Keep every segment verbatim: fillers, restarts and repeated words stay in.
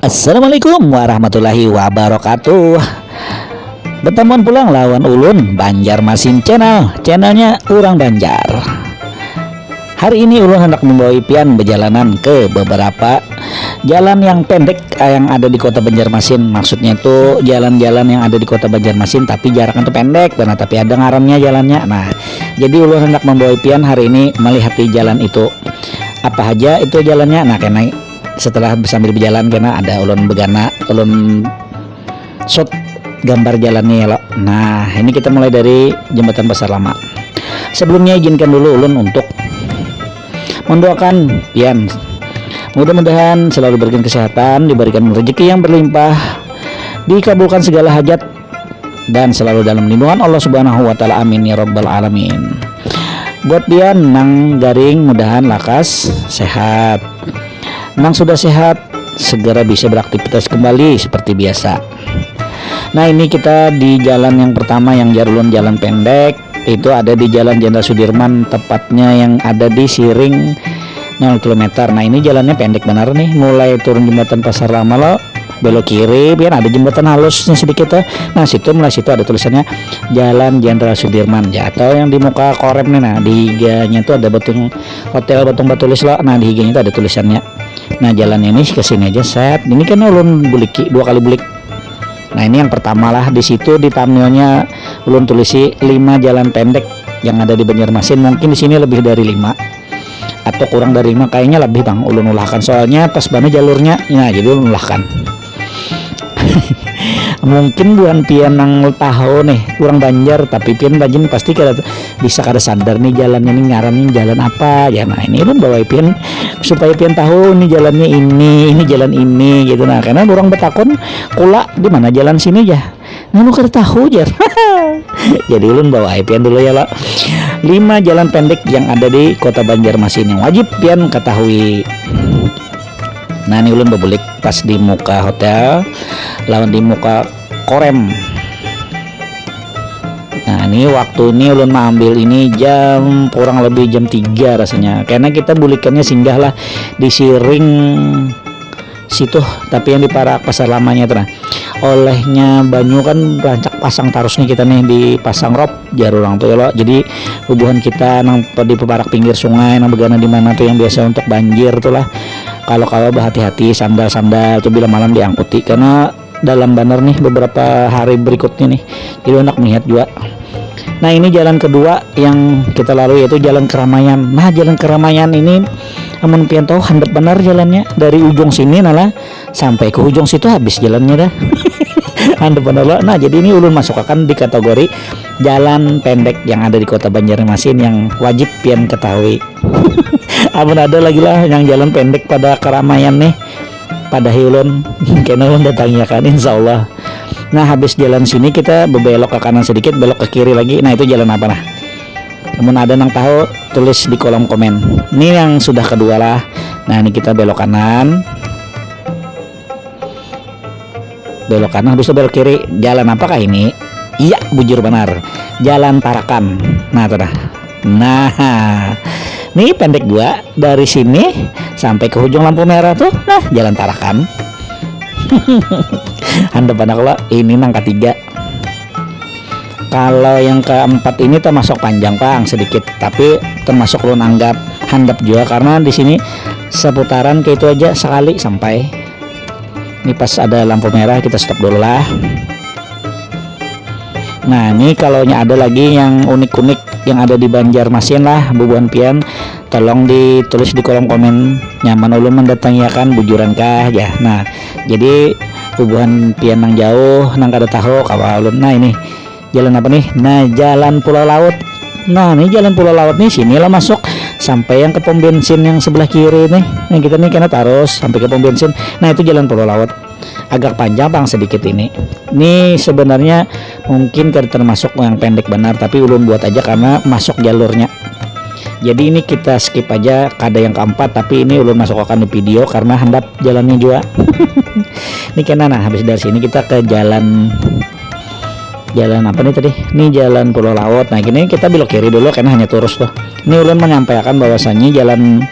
Assalamualaikum warahmatullahi wabarakatuh. Bertamuan pulang lawan ulun, Banjarmasin Channel, channelnya urang Banjar. Hari ini ulun hendak membawa pian berjalanan ke beberapa jalan yang pendek, eh, yang ada di kota Banjarmasin. Maksudnya itu jalan-jalan yang ada di kota Banjarmasin tapi jaraknya tuh pendek banget, tapi ada ngarannya jalannya. Nah, jadi ulun hendak membawa pian hari ini melihati jalan itu. Apa aja itu jalannya? Nah, kena setelah sambil berjalan kena ada ulun begana, ulun shoot gambar jalannya ya lo. Nah, ini kita mulai dari Jembatan Pasar Lama. Sebelumnya izinkan dulu ulun untuk mendoakan pian. Mudah-mudahan selalu diberikan kesehatan, diberikan rezeki yang berlimpah, dikabulkan segala hajat, dan selalu dalam lindungan Allah Subhanahu wa Ta'ala. Amin ya Rabbal Alamin. Buat pian nang garing, mudahan lakas sehat. Nang sudah sehat, segera bisa beraktivitas kembali seperti biasa. Nah, ini kita di jalan yang pertama yang jar ulun jalan pendek, itu ada di Jalan Jenderal Sudirman, tepatnya yang ada di Siring nol kilometer. Nah, ini jalannya pendek benar nih, mulai turun jembatan Pasar Lama lo, belok kiri, pian ada jembatan halusnya sedikit tuh. Nah, situ mulai situ ada tulisannya Jalan Jenderal Sudirman ya, atau yang di muka korem nih. Nah, di higanya tuh ada batung hotel, batung batulis lo. Nah, di higanya tuh ada tulisannya. Nah, jalan ini ke sini aja set. Ini kan ulun buliki dua kali bulik. Nah, ini yang pertama lah, di situ di thumbnailnya ulun tulisi lima jalan pendek yang ada di Banjarmasin. Mungkin di sini lebih dari lima atau kurang dari lima, kayaknya lebih bang ulun ulahkan, soalnya pas banget jalurnya. Nah, jadi ulun ulahkan. Mungkin buhan pian nang tahu nih kurang Banjar, tapi pian rajin pasti kada bisa kada sadar nih jalannya nih ngarannya jalan apa ya. Nah, ini ulun bawa pian supaya pian tahu nih jalannya ini, ini jalan ini gitu. Nah, karena orang betakon kula di mana jalan sini ya. Nah, nu kada tahu jar. Jadi ulun bawa pian dulu ya lo. Lima jalan pendek yang ada di kota Banjarmasin yang wajib pian ketahui. Nah, ini ulun bebulik pas di muka hotel lawan di muka korem. Nah, ini waktu ini ulun mengambil ini jam kurang lebih jam tiga rasanya, karena kita bulikannya singgah lah di Siring situ, tapi yang di parak Pasar Lamanya itu nah. Olehnya banyu kan rancak pasang tarus nih kita nih, di pasang rop jar orang tuh ya lo. Jadi bubuhan kita nang di parak pinggir sungai nang begana di mana tuh yang biasa untuk banjir tuh lah, kalau kalau berhati-hati sandal-sandal tuh bila malam diangkuti karena dalam banar nih beberapa hari berikutnya nih. Jadi hendak melihat juga. Nah, ini jalan kedua yang kita lalui yaitu Jalan Keramaian. Nah, Jalan Keramaian ini amun pian tahu handap banar jalannya dari ujung sini nalah sampai ke ujung situ habis jalannya dah. Handap banar lo. Nah, jadi ini ulun masuk akan di kategori jalan pendek yang ada di kota Banjarmasin yang wajib pian ketahui. Amun ada lagi lah yang jalan pendek pada keramaian nih, padahi ulun kena ulun datangi akan, insya Allah. Nah, habis jalan sini kita bebelok ke kanan sedikit, belok ke kiri lagi. Nah, itu jalan apa nah? Namun ada nang tahu tulis di kolom komen. Ini yang sudah kedua lah. Nah, ini kita belok kanan. Belok kanan habis itu belok kiri. Jalan apakah ini? Iya, bujur benar. Jalan Tarakan. Nah, tuh dah. Nah, ini pendek dua dari sini sampai ke ujung lampu merah tuh. Nah, Jalan Tarakan. Handap anak lo, ini nang ketiga. Kalau yang keempat ini termasuk panjang pang sedikit, tapi termasuk ulun anggap handap juga karena di sini seputaran ke itu aja sekali sampai. Ini pas ada lampu merah kita stop dulu lah. Nah, ini kalau ada lagi yang unik-unik yang ada di Banjarmasin lah, bubuhan pian tolong ditulis di kolom komen, nyaman ulun mendatangi akan bujuran kah ya. Nah, jadi bubuhan pian nang jauh nang kada tahu kawa ulun. Nah, ini jalan apa nih? Nah, jalan Pulau Laut. Nah, ini jalan Pulau Laut nih, sinilah masuk sampai yang ke pom bensin yang sebelah kiri nih. Nah, kita nih kena terus sampai ke pom bensin. Nah, itu jalan Pulau Laut. Agak panjang pang sedikit ini. Ini sebenarnya mungkin kada termasuk yang pendek benar, tapi ulun buat aja karena masuk jalurnya. Jadi ini kita skip aja, kada yang keempat, tapi ini ulun masuk akan di video karena handap jalannya juga. Ini kena nah, habis dari sini kita ke jalan, jalan apa nih tadi? Ini jalan Pulau Laut. Nah, gini kita belok kiri dulu karena hanya terus tuh. Ini ulun menyampaikan bahwasannya jalan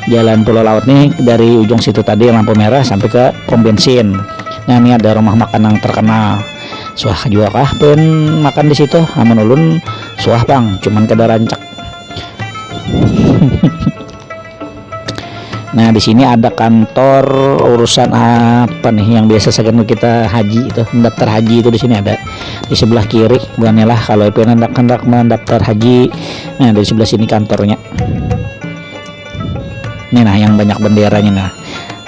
Jalan Pulau Laut nih dari ujung situ tadi lampu merah sampai ke pom bensin. Nah, ini ada rumah makan yang terkenal. Suah juga kah pen makan di situ? Amun ulun suah pang, cuman kada rancak. Nah, di sini ada kantor urusan apa nih yang biasa sagan kita haji itu, mendaftar haji itu di sini ada. Di sebelah kiri, bukannya lah kalau pian hendak hendak mendaftar haji. Nah, dari sebelah sini kantornya. Nih nah, yang banyak benderanya nah.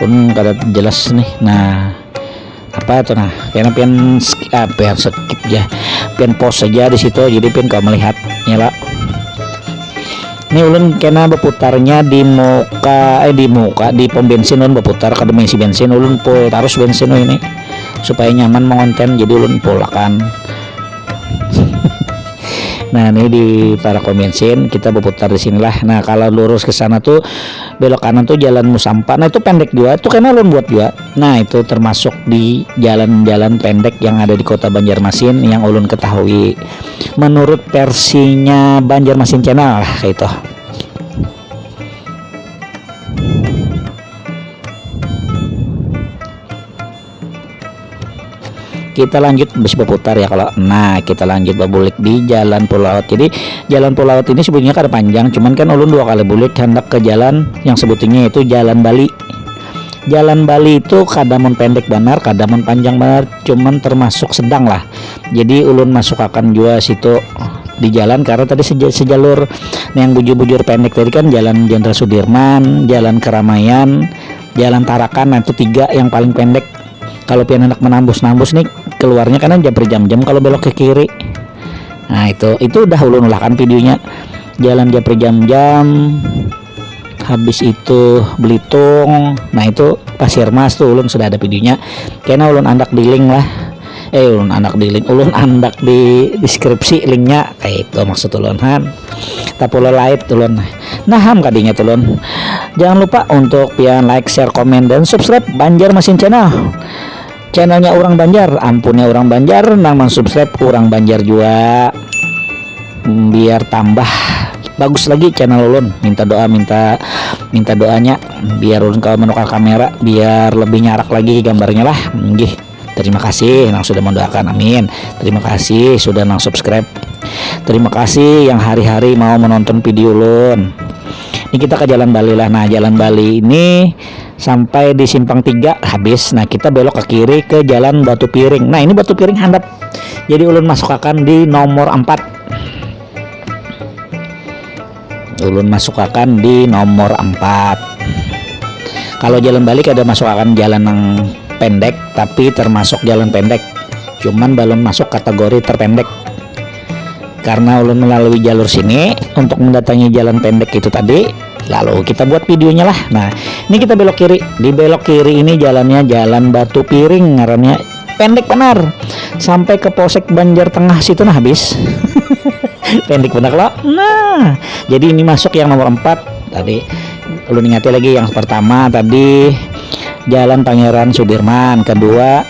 Pun kada jelas nih. Nah, apa tuh nah? Karena pian sk- ah, pian skip ya. Pian pause saja di situ, jadi pian kau melihatnya lah. Ini ulun kena berputarnya di muka eh di muka di pom bensin, ulun berputar kada mengisi bensin, ulun full terus bensin ini supaya nyaman mengonten, jadi ulun full akan. Nah, ini di para pom bensin kita berputar di sinilah. Nah, kalau lurus ke sana tuh belok kanan tuh jalan Musampa. Nah, itu pendek juga. Itu karena ulun buat juga. Nah, itu termasuk di jalan-jalan pendek yang ada di Kota Banjarmasin yang ulun ketahui menurut versinya Banjarmasin Channel lah kayak itu. Kita lanjut bes berputar ya kalau. Nah, kita lanjut berbulik di jalan Pulau Laut. Jadi jalan Pulau Laut ini sebenarnya kada panjang, cuman kan ulun dua kali bulik hendak ke jalan yang sebetulnya itu jalan Bali. Jalan Bali itu kada mun pendek banar, kada mun panjang banar, cuman termasuk sedang lah. Jadi ulun masuk akan jua situ di jalan karena tadi seja- sejalur yang bujur-bujur pendek tadi kan jalan Jenderal Sudirman, jalan Keramaian, jalan Tarakan, nah itu tiga yang paling pendek. Kalau pian hendak menambus-nambus nih keluarnya kanan Japri Jam-Jam kalau belok ke kiri. Nah, itu itu udah ulun ulahkan videonya. Jalan Japri Jam-Jam, habis itu Belitung. Nah, itu Pasir Mas tuh ulun sudah ada videonya. Kena ulun andak di link lah. Eh, ulun andak di link, ulun andak di deskripsi linknya. Kayak itu maksud ulun han. Tapula lait ulun. Nah, ham kadinya tulun. Jangan lupa untuk pian like, share, komen, dan subscribe Banjarmasin Channel. Channelnya orang Banjar, ampunnya orang Banjar, nang mansubscribe orang Banjar juga. Biar tambah bagus lagi channel ulun. Minta doa, minta minta doanya biar ulun kalau menukar kamera biar lebih nyarak lagi gambarnya lah. Nggih. Terima kasih nang sudah mendoakan, amin. Terima kasih sudah nang subscribe. Terima kasih yang hari-hari mau menonton video ulun. Ini kita ke Jalan Bali lah. Nah, Jalan Bali ini sampai di simpang tiga habis. Nah, kita belok ke kiri ke Jalan Batu Piring. Nah, ini Batu Piring handap. Jadi ulun masuk akan di nomor empat. Ulun masuk akan di nomor empat. Kalau Jalan Bali kada masuk akan jalan yang pendek, tapi termasuk jalan pendek. Cuman belum masuk kategori terpendek. Karena ulun melalui jalur sini untuk mendatangi jalan pendek itu tadi, lalu kita buat videonya lah. Nah, ini kita belok kiri. Di belok kiri ini jalannya Jalan Batu Piring ngarannya, pendek benar. Sampai ke Polsek Banjar Tengah situ nah habis. Pendek benar lah. Nah, jadi ini masuk yang nomor empat tadi. Ulun ingati lagi yang pertama tadi Jalan Pangeran Sudirman, kedua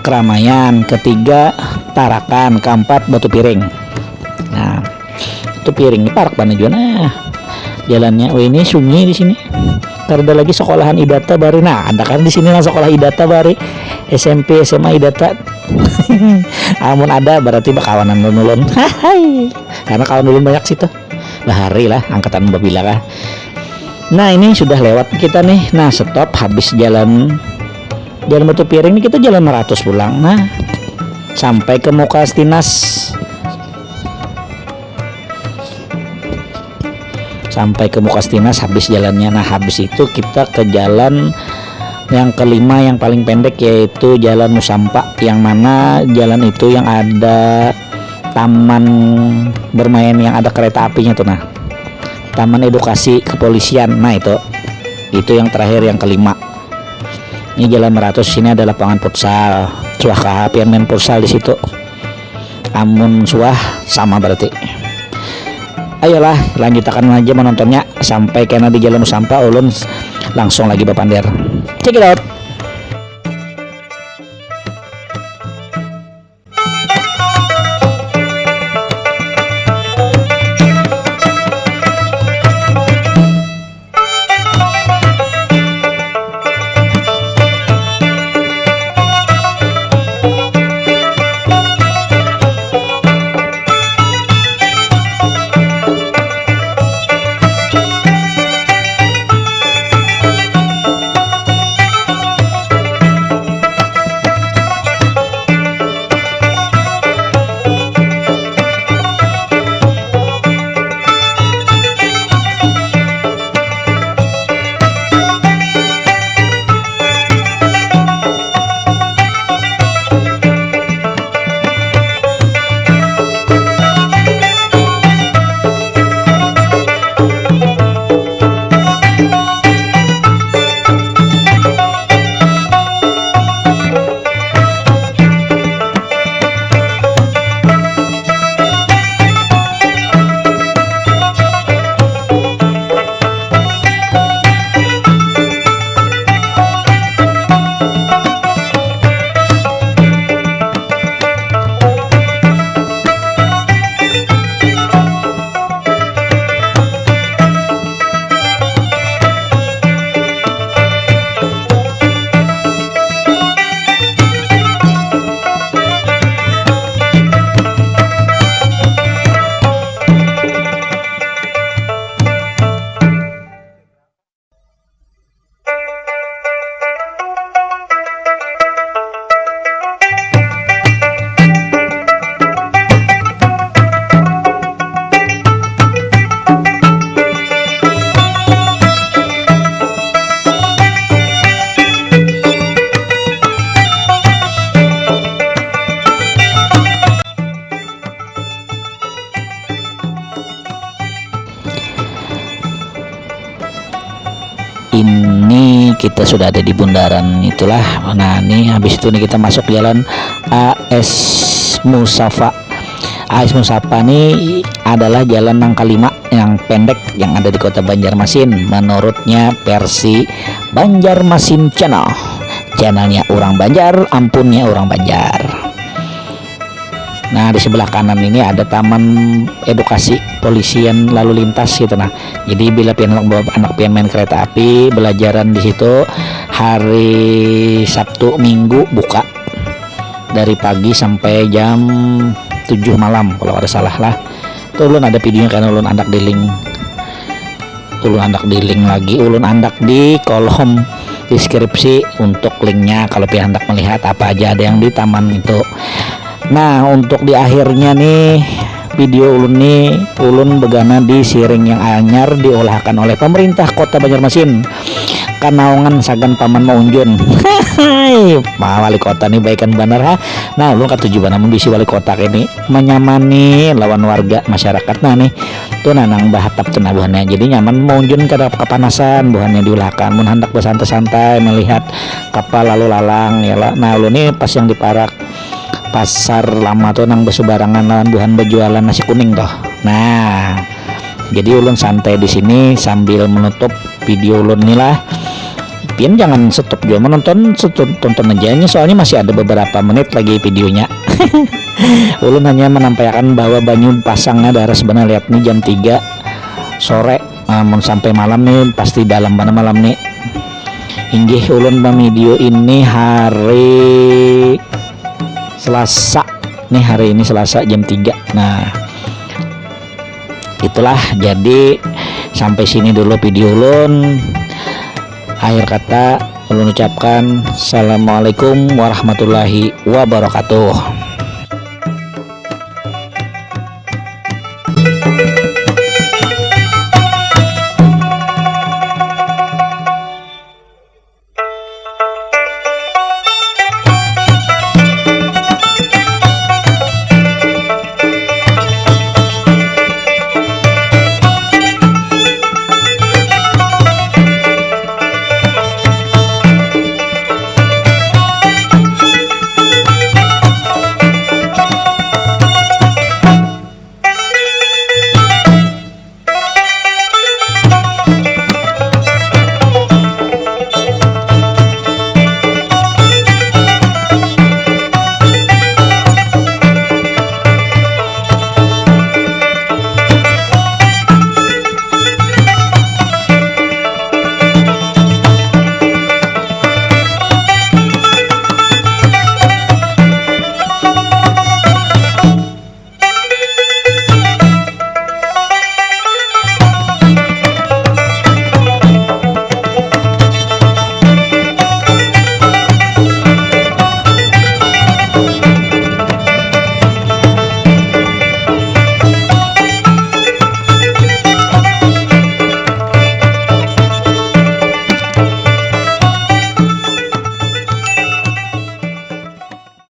Keramaian, ketiga Tarakan, keempat Batu Piring. Nah, itu piring ini parak mana juga nah jalannya. Oh, ini sunyi di sini. Karena lagi sekolahan Idata bari. Nah, ada kan di sini lah sekolah Idata bari. S M P, S M A Idata. Amun ada berarti bakawanan ulun. Hai. Karena kawan ulun banyak situ. Bahari lah angkatan babila kah. Nah, ini sudah lewat kita nih. Nah, stop habis jalan jalan Batu Piring nih kita jalan meratus pulang. Nah, sampai ke Mukas Tinas. Sampai ke Mukas Tinas habis jalannya. Nah, habis itu kita ke jalan yang kelima yang paling pendek yaitu Jalan Musampa, yang mana jalan itu yang ada taman bermain yang ada kereta apinya tuh nah. Taman edukasi kepolisian. Nah, itu. Itu yang terakhir yang kelima. Ini jalan meratus, sini ada lapangan futsal. Suah kah pian main futsal di situ? Amun suah sama berarti. Ayolah, lanjutakan aja menontonnya sampai kena di jalan Musampa ulun langsung lagi bapander. Check it out. Ini kita sudah ada di bundaran itulah. Nah, ini habis itu nih kita masuk jalan A S Musafa. A S Musafa ini adalah jalan yang kelima yang pendek yang ada di kota Banjarmasin, menurutnya versi Banjarmasin Channel. Channelnya orang Banjar, ampunnya orang Banjar. Nah, di sebelah kanan ini ada taman edukasi polisian lalu lintas gitu. Nah, jadi bila pian anak pian main kereta api, belajaran di situ hari Sabtu Minggu buka dari pagi sampai jam tujuh malam kalau ada salah lah. Tuh ulun ada videonya karena ulun andak di link ulun andak di link lagi ulun andak di kolom deskripsi untuk linknya kalau pian hendak melihat apa aja ada yang di taman itu. Nah, untuk di akhirnya nih video ulun nih ulun begana di siring yang anyar diolahakan oleh pemerintah kota Banjarmasin. Kanaungan sagan paman maunjun. Hai, ma wali kota nih baikan banar ha. Nah, ulun katuju banar mun bisi wali kota kini menyamani lawan warga masyarakat nah nih. Tuh nah nang bahatap tuh nah buhannya. Jadi nyaman maunjun kada kepanasan buhannya diulahakan. Mun handak bersantai-santai melihat kapal lalu lalang ya lah. Nah, ulun nih pas yang diparak pasar lama tuh nang bersebarangan lawan buhan berjualan nasi kuning tuh. Nah, jadi ulun santai di sini sambil menutup video ulun nih lah. Pian jangan stop juga menonton, tonton aja ini soalnya masih ada beberapa menit lagi videonya. Ulun hanya menampaikan bahwa banyu pasangnya daras benar lihat nih jam tiga sore. Namun sampai malam nih pasti dalam mana malam nih. Inggih ulun video ini hari Selasa nih, hari ini Selasa jam tiga. Nah, itulah jadi sampai sini dulu video ulun. Akhir kata ulun ucapkan assalamualaikum warahmatullahi wabarakatuh.